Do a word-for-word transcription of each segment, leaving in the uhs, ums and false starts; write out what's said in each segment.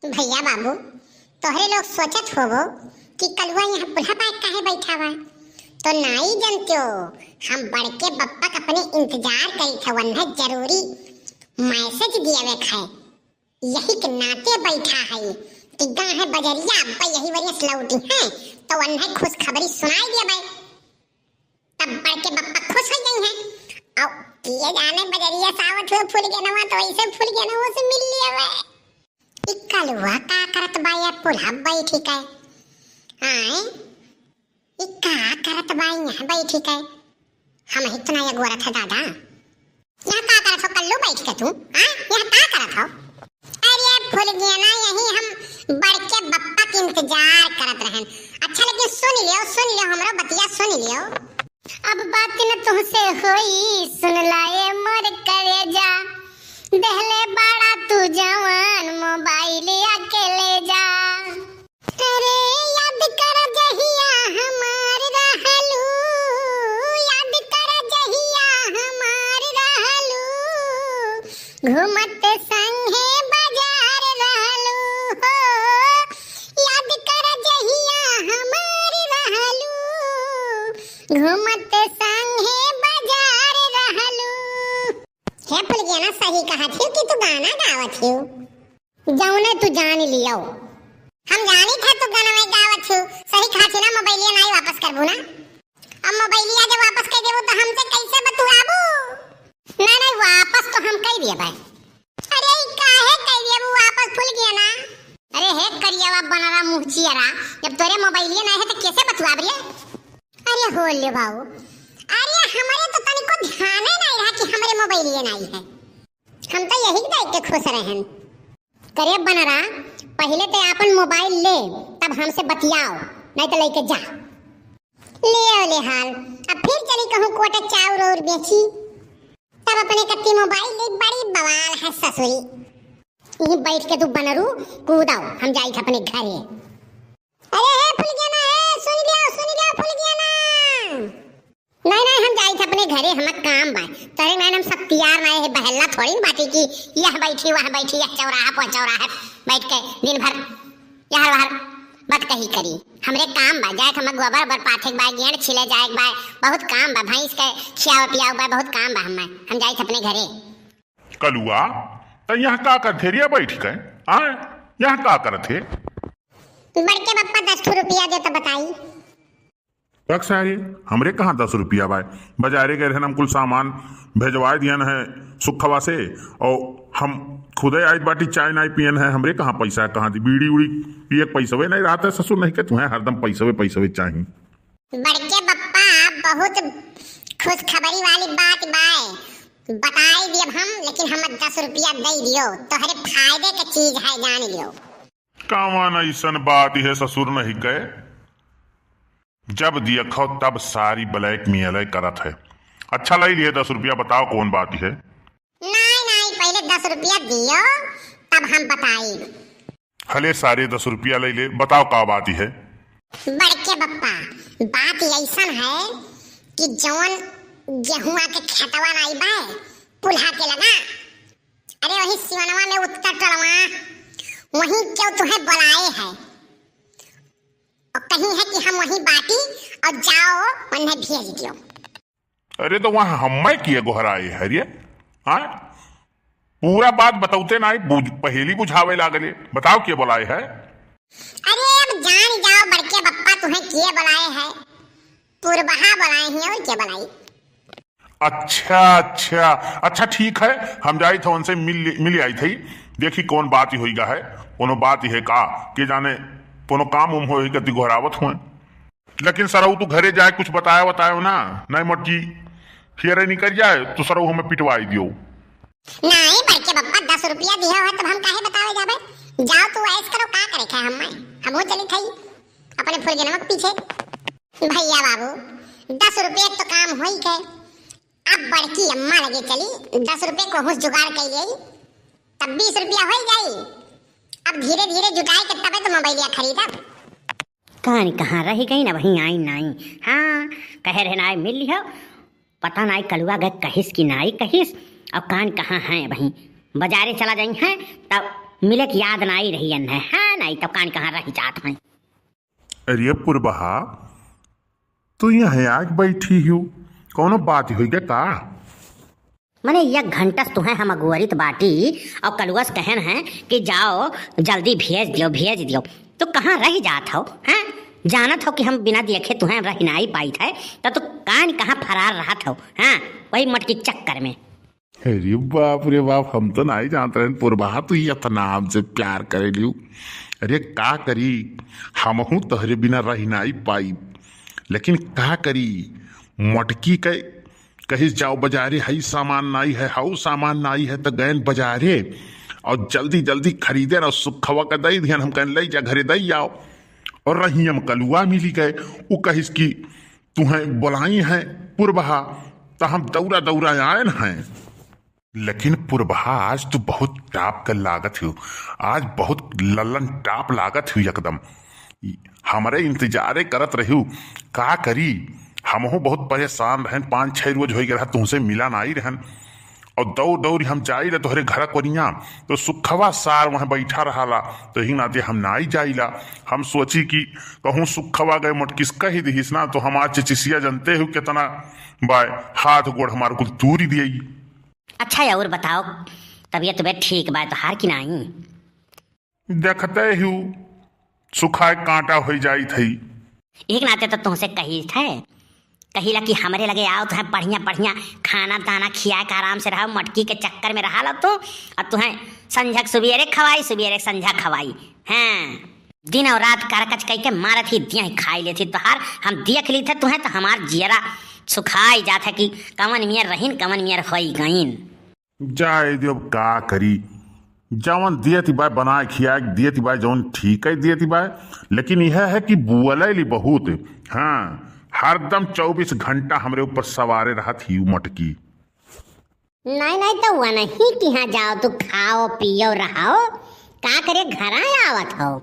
भइया बाबू, तोहरे लोग सोचत होबो कि कलुआ यहाँ पुल्हा पाए काहे बैठा बा? तो नाई जनत्यो, हम बड़के बप्पा क अपने इंतजार करी थे, वन्हे जरूरी message दियावे क है। यही के नाते बैठा है कि गाँव है बजरिया, अब्बा यही वरियस लौटी हैं, तो वन्हे खुशखबरी सुनाई दियावे। तब बड़के बप्पा खुश हो गई हैं। और किए जाने बजरिया सावत हुए फूल के नवा, तो ऐसे फूल के नवा से मिल लियावे। ई कलुआ का करत बा या पुल्हा बैठी के? आए, ई का करत बा यहाँ बैठी के? हम ही तो ना ये गोरत है दादा। यहाँ का करत हो कल्लू बैठ के तू? हाँ, यहाँ का करत हो? अरे फुलगेना, यही हम बड़के बप्पा के इंतजार करत रहन। अच्छा लेकिन सुन लियो, सुन लियो, हमरो बतिया सुन लियो। अब बात न तुहसे होई, सुन लाए मोर करेजा। देहले बाड़ा तू जवान, मोबाइल आके ले जा। अरे याद कर जहिया हमार रहलू, याद कर जहिया हमार रहलू, घूमत संगे बाजार रहलू हो। याद कर जहिया हमार रहलू, घूमत संगे बाजार रहलू। हे फुलगेना, सही कहत हियो कि तू गाना गावत हियो। जौने तू जान लियो। हम जानी था तू गनवे गावत छु। सही कहा थी ना, मोबाइलिया नाई वापस करबू ना। अब मोबाइलिया जब वापस कर देबू तो हमसे कैसे बतुआबू? ना, ना, वापस तो हम कर दिए भाई। अरे, ई काहे कर दिए वो वापस फुलगेना? अरे हे करियावा बनरा मुहचियारा, जब तोरे मोबाइलिया ना है तो कैसे बतुआब रे? अरे हो ले बाऊ, अरे हमारे तो तनिको ध्यान ही नहीं रहा कि हमारे मोबाइलिया नहीं है। हम तो यही देख के खुश रहन। करे बनरा, पहिले ते आपन मोबाइल ले, तब हमसे बतियाओ, नहीं तो लेके जा। ले आओ ले हाल, अब फिर चली कहूँ कोटा चाउर और बेची, तब अपने कत्ती मोबाइल ले। बड़ी बवाल है ससुरी। यहीं बैठ के तू बनरू कूदाओ, हम जाई थे अपने घरे। अरे हे फुलगेना, हे सुन लियो, सुन लियो फुलगेना। नहीं, नहीं, हम जाई थे अपने घरे, हमार काम बा। तोरे नाई हम सब तैयार नाई है, बहल्ला थोड़ी न बाटी कि यह बैठी, वह बैठी, यह चौराहा पर चौराहा बैठ के दिन भर यहर वहर बात कही करी। हमरे काम बा, जाए थे हमार गोबर ओबर पाथे के बा, गेंड छिले जाए के बा, बहुत काम बा, भैंस के खियावे पियावे के बा, बहुत काम बा हमें। हम जाई थे अपने घरे। कलुआ, त यहाँ का करत हे रे बैठ के? आय, यहाँ का करत हे? बड़के बप्पा दस ठो रुपया दे तो बताई। रख सारे, हमरे कहाँ दस रुपया बाय? बाजारे गए रहन, हम कुल सामान भेजवाए दियन है सुखवा से, और हम खुदे आइत बाटी, चाय नाई पियन है, हमरे कहाँ पैसा है, कहाँ दी? बीड़ी उड़ी पिए के पैसवे नहीं रहत है ससुर, नहीं के तुहें हरदम पैसवे पैसवे चाही। बड़के बप्पा, बहुत खुशखबरी वाली बात बाय, बताई दियब हम, लेकिन हम दस रुपया दे दियो, तोहरे फायदे के चीज है, जान लियो। कवन अइसन बात है ससुर नहीं के, जब देखो तब सारी blackmail करत है। अच्छा, ले लिए दस रुपया, बताओ कौन बात है? नाई, नाई, पहले दस रुपया दियो, तब हम बताई। हले सारे दस रुपया ले ले, बताओ का बात है? बड़के बप्पा, बात अइसन है कि जौन गेहुआ के खेतवा नाई बा, पुल्हा के लगा, अरे वही सिवनवा में उत्तर टोलवा, वहीं क्यों तुम्हें बुलाए है और कहीं है कि हम वहीं बाटी और जाओ उन्हें भेज दियो। अरे तो वहाँ हम्मे किए गोहराए है रे? हाँ, पूरा बात बतौते ना, बुझ-, पहेली बुझावे लागले। बताओ के बुलाए है? अरे अब जान जाओ बड़के बप्पा, तुम्हें के बुलाए है? पुरबहा बुलाए हैं और के बुलाई। अच्छा, अच्छा, अच्छा, ठीक है, हम जाई थे उनसे मिल, मिल आई थे, देखी कौन बात ही होई गा है, कोनो बात ही है का, के जाने कोनो काम उम होई गति गोहरावत हुए। लेकिन सरऊ तू घरे जाए कुछ बताया बतायो ना, नहीं मोटकी फिर निकल जाए तो सरऊ हमें पिटवाई दियो। नहीं बड़के बप्पा, दस रुपया दिया है तब हम काहे बतावे जाबे? जाओ तू ऐश करो, का करे खे हम, हम चली थई अपने फुलगेनवा के पीछे। भैया बाबू, दस रुपया तो काम होई के, अब बड़की अम्मा लगे चली, दस रुपये को हुस जुगाड़ कर ले, तब बीस रुपया हो जाई। अब धीरे धीरे जुटाए के तबे तो मोबाइलिया खरीदब। कान कहाँ रह गई ना, वहीं आई नाई। हाँ, कहे रहे नाई मिल लिहो, पता नाई कलुआ गए कहिस कि नाई कहिस, और कान कहाँ हैं वहीं। बाजारे चला जाई हैं, तब मिले के याद नाई रही है, हाँ, नाई तो कान कहाँ रह जात हैं। अरे पुरबहा, तू यहाँ आके बैठी हो, कौनो बात होई गे का? मने एक घंटा से तुहें हम अगुवरित बाटी और कलुआ से कहन है कि जाओ जल्दी भेज दियो, भेज दियो। तू कहाँ रह जात हो, हैं? जानत हो कि हम बिना देखे तुहें रह नाई पाइत है, तो तू कान कहाँ फरार रहत हो, हाँ? वही मटकी चक्कर में। अरे बाप रे बाप, हम तो नाई जानत रहन पुरबहा तू इतना हमसे प्यार करे लियो। अरे का करी, हमहू तोहरे बिना रह नाई पाई, लेकिन का करी, मटकी के कहिस जाओ बजारे, हई सामान नाई है, हऊ सामान नाई है, तो गयन बजारे और जल्दी जल्दी खरीदे और सुखवा के दई दिहन। हम कहन ले जा घरे दई आओ। और रही हम कलुआ मिली गए, उ कहिस कि तुहें बोलाई है पुरबहा, तो हम दौरा दौरा आयन हैं। लेकिन पुरबहा आज तू बहुत टाप के लागत हो, आज बहुत लल्लन टाप लागत हो एकदम। हमरे इंतजारे करत रह्यू, का करी, हमहू बहुत परेशान रहन, पाँच छह रोज होइ गए रहा तुमसे मिला नाई रहन। और दौड़ दौड़ हम जाई ला तोहरे घर कोरिया, तो सुखवा सार वहाँ बैठा रहाला, तो यही नाते हम नाई जाई ला। हम सोची कि कहूँ सुखवा गए मोटकिस कही दिहिस ना, तो हमार चिचिसिया जानते हो कितना बाय, हाथ गोड़ हमार कुल तूरी दिए। अच्छा, और बताओ, तबीयत तबीयत ठीक बाय तोहार कि नाई? देखते ही सुखाए कांटा होइ जाइत है। एक नाते तो तुमसे कही थे, कहिला कि हमरे लगे आओ, तुहें बढ़िया बढ़िया खाना दाना खिया के आराम से रहो, मटकी के चक्कर में रहा लो तू, और तुहें संझक सुबेरे खवाई, सुबेरे संझा खवाई। हाँ, दिन और रात करकच कई के मारत ही दिया खाई लेती तोहार, हम देख ली थे तुहें तो हमार जियरा सुखाई जात है कि कवन मियर रहीन, कवन मियर होई गईन। जाए दियो, अब का करी, जवन दियत बाय बनाए खियाए दियत बाय, जवन ठीक है दियत बाय, लेकिन यह है कि बुअलैली बहुत। हाँ, हरदम चउबीस घंटा हमरे ऊपर सवारे रहत ही उ मटकी। नहीं, नहीं, तो वनही किहाँ जाओ, तू खाओ, पियो, रहो, का करे घरा आवत हो?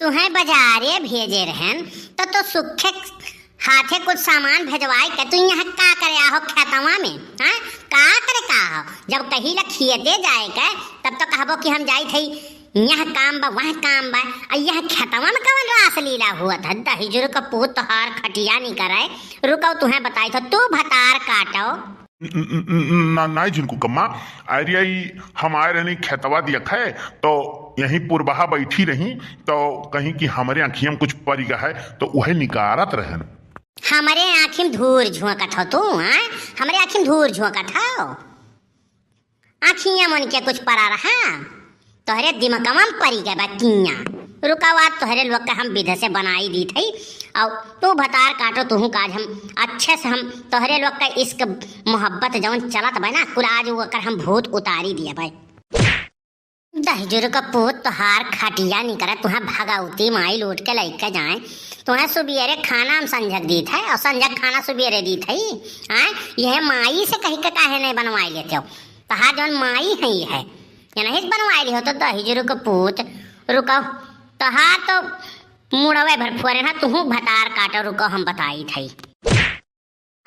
तुहें बजारे भेजे रहन, तो, तो सुखे हाथे कुछ सामान भेजवाए के तू यहाँ का करे आहो खेतवा में, हाँ? का करे का हो? जब कही ला खियते जाए के, तब तो कहबो कि हम जाई थई, यहाँ काम बा, वहाँ काम बा, आ यहाँ खेतवा में कवन रास लीला हुआ था? दहिजुर का पूत तोहार खटिया नहीं करे, रुको तुहें बताई थो, तू भतार काटो। न-, न-, न-, ना, नाई झुनकू कम्मा, अरे ई हमारे रहनी खेतवा दियक है, तो यहीं पुरबहा बैठी रही, तो कहीं कि हमरे आँखिया में कुछ परि गा है, तो उहे निकारत रहन। हमरे आँखी में धूर झोंकत हो तू, हाँ? हमरे आँखी में धूर झोंकत हो? आँखिया मन के कुछ परा रहा? तोहरे दिमकवा में परी गए बा किया। रुका, आज तोहरे लोग का हम विध से बनाई दीत हई। और तू भतार काटो, तुहू का आज हम अच्छे से हम तोहरे लोग का इश्क मोहब्बत जवन चलत बा ना, कुल आज ओकर हम भूत उतारी दिए बा। दहिजुर का पूत तोहार खटिया नहीं करे, तुहें भगवती माई लूट के लइके जाए। तुहें सुबेरे खाना हम संझक दीत है और संझक खाना सुबेरे दीत है। हाँ, यह माई से कही के काहे नहीं बनवाई लेते हो? तोहार जवन माई है, ये है, ये नहीं बनवाई ली हो तो दहिजुर के पूत। रुको, तोहार तो मुड़वे भर फुअरे ना, तुहू भतार काटो, रुको हम बताई थई।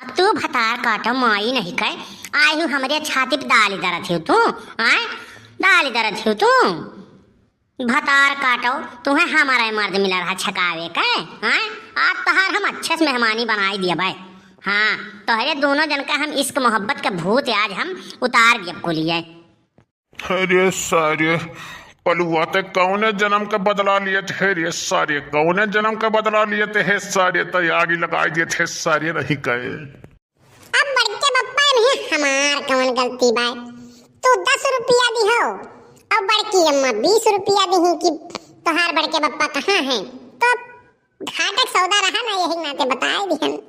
अब तू भतार काटो माई नहीं कहे, आई हूँ हमरे छाती पे दाल दरत हो तू, आय? दाल दरत हो तू। भतार काटो, तुहें हमारा मर्द मिला रहा छकावे के, हाँ? आज तोहार हम अच्छे से मेहमानी बनाई दिए भाई। हाँ, तोहरे दोनों जन का हम इश्क मोहब्बत के भूत आज हम उतार दिए कुलिए। अरे सारे, कलुआ ते कौने जन्म का बदला लिए थे रे सारे, कौने जन्म का बदला लिए थे सारे, तो आगी लगाई दिए थे सारे नहीं कहे। अब बड़के बप्पा में हमार कौन गलती बाय? तू दस रुपया दिहो और बड़की अम्मा बीस रुपया दिही कि तोहार बड़के बप्पा कहाँ हैं? तो घाटक सौदा रहा ना, यही नाते बताए दिहन।